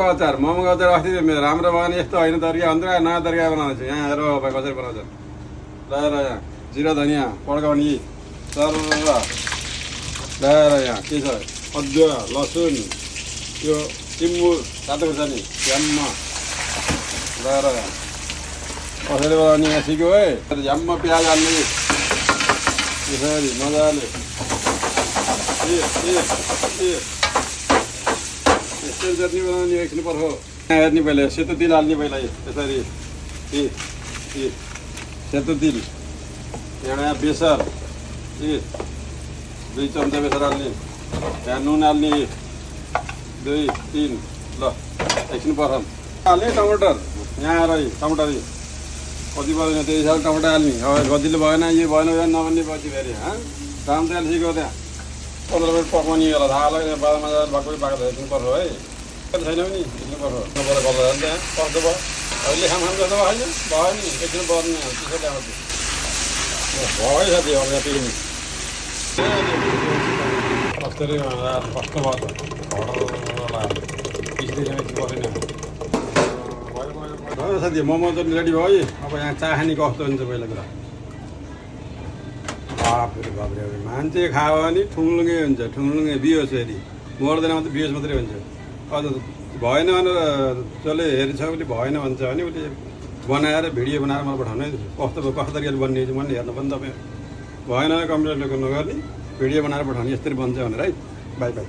अचार मोमोको अचार अस्ति राम्रो भयो भने यस्तो होइन तरिका हुन्छ नयाँ तरिका बनाउँछु यहाँ हेर भाइ कसरी बनाउँछ ल्याएर यहाँ जिरा धनियाँ पड्काउने सर ल्याएर यहाँ के छ अदुवा लसुन यो सिम्बु तातो खोर्सानी झ्याम्म ल्याएर यहाँ कसरी बनाउने यहाँ सिक्यो है झ्याम्म प्याज हाल्ने यसरी मजाले यस्तै चटनी बनाउने एकछिन पर्ख यहाँ हेर्ने पहिला सेतो तिल हाल्ने पहिला यसरी सेतो तिल यहाँ बेसार 2 चम्चा बेसार हाल्ने यहाँ नुन हाल्ने 2 3 ल एकछिन पर्ख हाल्ने टमाटर यहाँ आएर टमाटर कति पर्दैन त्यही हिसाबले टमाटर हाल्ने अब गतिलो भएन यो भएन नभन्ने पछि फेरि काम त सिक्यो त्यहाँ 15 मिनट पकाउने होला थाहा लाग्यो बाह्र मजा भएको हेर्नु पर्छ है छैन पनि हेर्नु पर्छ कलर त्यहाँ पर्छ भयो अहिले खाम जस्तो होइन भयो नि एकछिन पर्ने चिसो ल्याउँछु भयो साथी अब यहाँ पिकनिक कसरी कस्तो भयो त साथी मोमो चटनी रेडी भयो है अब यहाँ चिया खाने कस्तो हुन्छ पहिला कुरा बाफ्रे बाफ्रे मान्छे खायो भने ठुङ्लुङ्गे हुन्छ ठुङ्लुङ्गे बियोस फेरि मर्दैन मात्रै बियोस मात्रै हुन्छ अझ भएन भनेर जसले हेर्छ उसले भएन भन्छ भने उसले बनाएर भिडियो बनाएर मलाई पठाउनु है कस्तो तरिकाले बन्ने मैले हेर्नु पनि तपाईँ भएन कम्प्युटरले नगर्ने भिडियो बनाएर पठाउने यसरी बन्छ भनेर है बाई बाई